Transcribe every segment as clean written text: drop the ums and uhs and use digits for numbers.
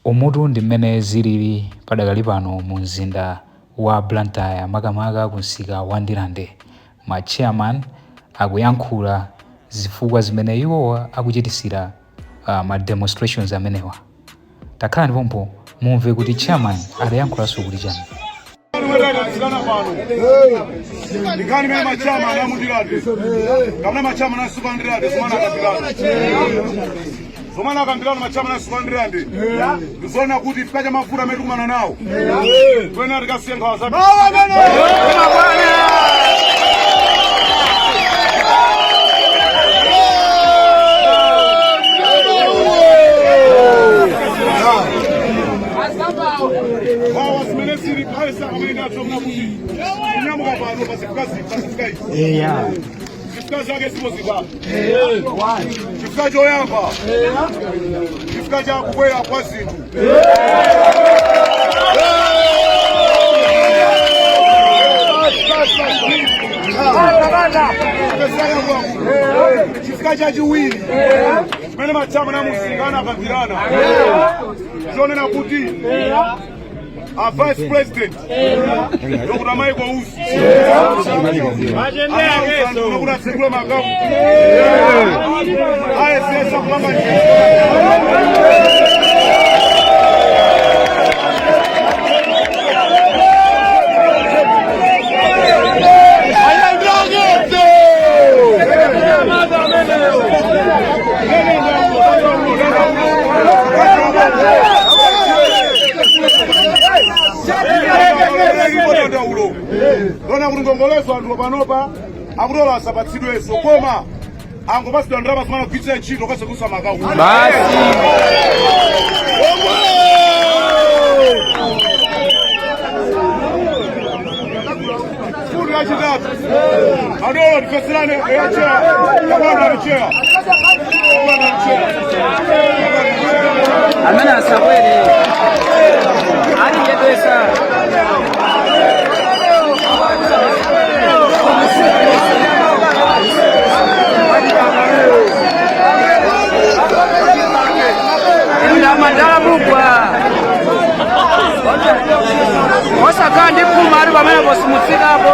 Umutu ndi mmene zilili padakali pano mu mzinda wa Blantyre, makamaka ku msika wa Ndirande. Ma chairman akuyankhula zifukwa zimene iwowa akuchitisira ma demonstrations amenewa. Takhalani pompo mumve kuti chairman adayankhulanso kuti chani. Pano nkhani imene ma chairman a mu Ndirande kapena ma chairman a msika wa Ndirande zomwe anakambirana ma chairman a msika wa Ndirande ndizoona kuti chifukwa cha mavuto amene tikumana nawo, twena tikasiye nkhawa zathu. Nkhawa zimene zili phaisa amene ndatsomna kuti kunyamuka pano pazifukwa izi, zifukwa zake zipo zitatu. Chifukwa choyamba, chifukwa cha kukwera kwa zinthu. Chifukwa chachiwiri chimene ma chairman a msika anakambirana, chonena kuti a Vice President Dr. Michael Usi anauza kuti atsekule maakaunti ayesesa kupanga njira. Dandaulo lona kuti ngongolezo anthu panopa akutola asapatsidwenso, koma angopatsidwa ndalama zimene agwiritsa ntchito kasekusa makaunti basi. Fundo yachitatu, adolo tifeserane eyacheya kapana cheya. Amene asabwere alichedwesa. Inu amadala mugwa osakhala ndi phuma ali pamene posimutsikapo.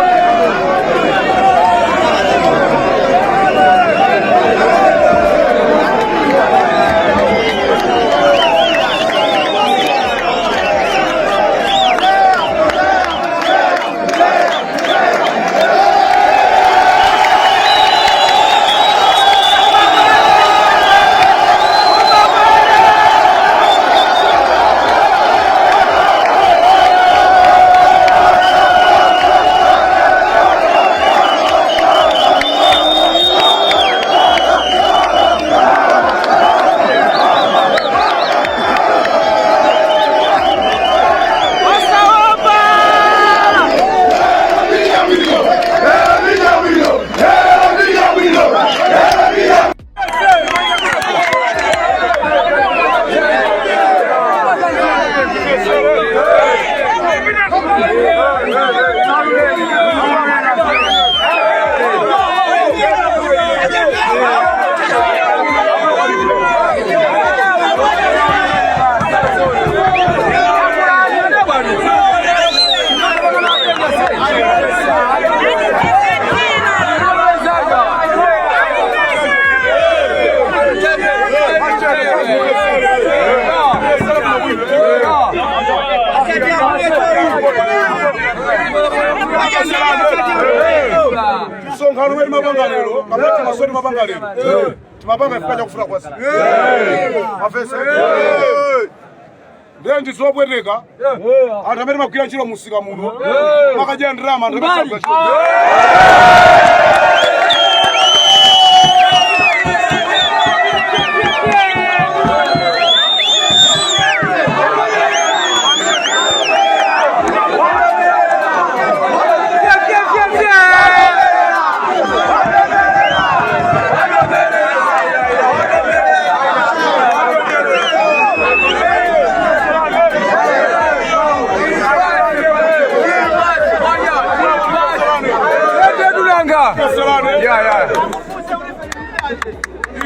Osaopa! Msonkhano umene timapanga lero kapena timaso timapanga lero, timapanga chifukwa chakufuna kwa zinthu mafesa. Ndiye ndizopweteka anthu amene timagwira ntchito musika muno makadya ndalama, anthu amene sagwira ntchito. Salane.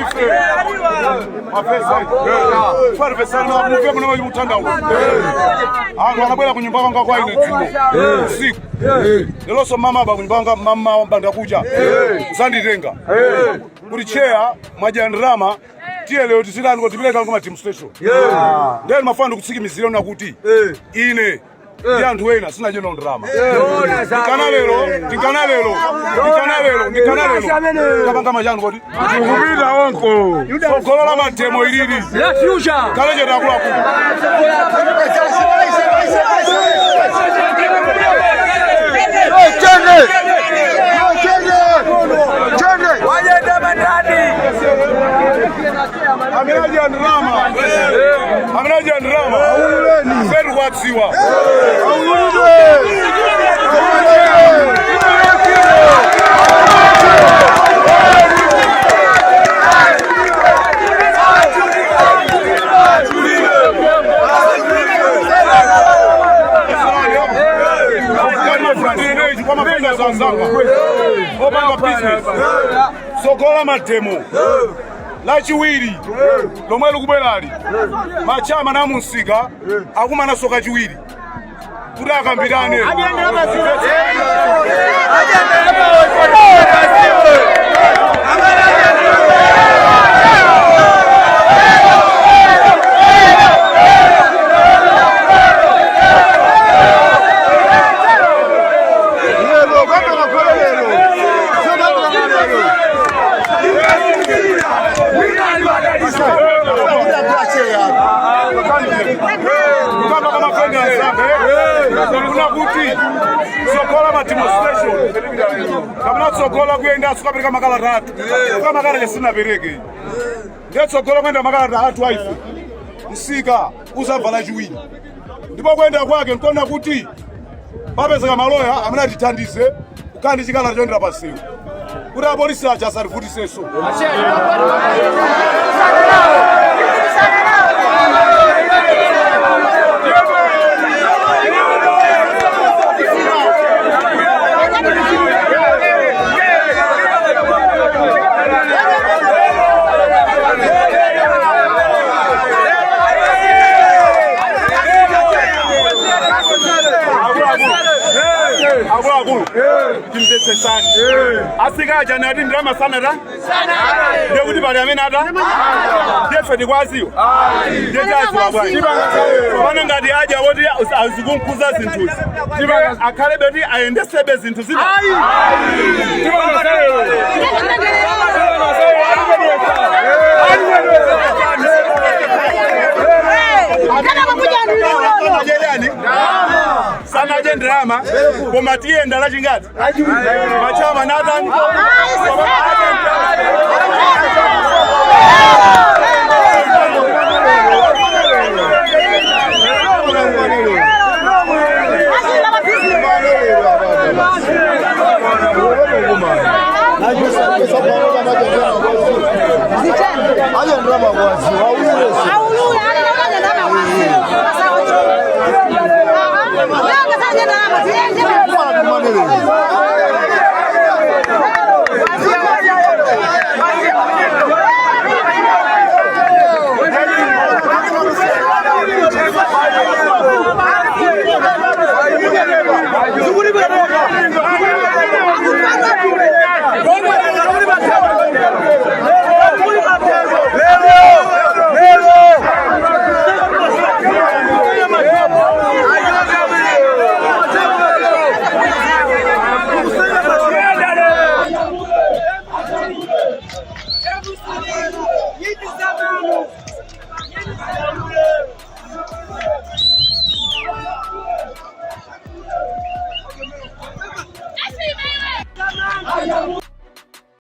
Ife Mafesa muve muno mutandauza anthu anabwera kunyumba kwanga kwa ine dzulo usiku lelonso mama aba kunyumba kwanga mama bandakucha usanditenga kuti cheya mwadya ndalama tiye lero tizitani kuti tipeleka kuma demonstration ndiye ndimafuna ndikutsikimizire una kuti ine ndi anthu ena sinadye nawo ndalama ndikana lero ndikana lero ndikana lero ndikana lero tapanga machanu kodi Kupita onko. tsogolo la mademo ilili kale chete akuluakulu. Amene ndrama amene ndrama feru kwadziwa. Opanga business sogola mademo lachiwiri lomwe likubwerali machama namunsika akumanaso kachiwiri kuti akambirane. Kukamba kama friend anzanga kuna kuti tsogola ma demonstration kapena tsogola kuyenda sukapereka makalata athu kuka makalata sinapereke ndiye tsogola kuyenda makalata athu aife msika uzabva lachiwiri ndipo kuyenda kwake nkuona kuti papezeka maloya amene atithandize kukhala ndi chikalata choyendera pansewu kuti apolisi aja asativutisenso. Akuluakulu timvetsesani asikaja nati ndalama sanata ndiye kuti pali amene ata ndiyefe tikwaziwa ndiye taziwa bwanji pano ngati adya woti azikunkuza zinthuzi akhalebe kuti ayendesebe zinthu zina. Sanaje ndalama koma tiyenda lachingati machama natani.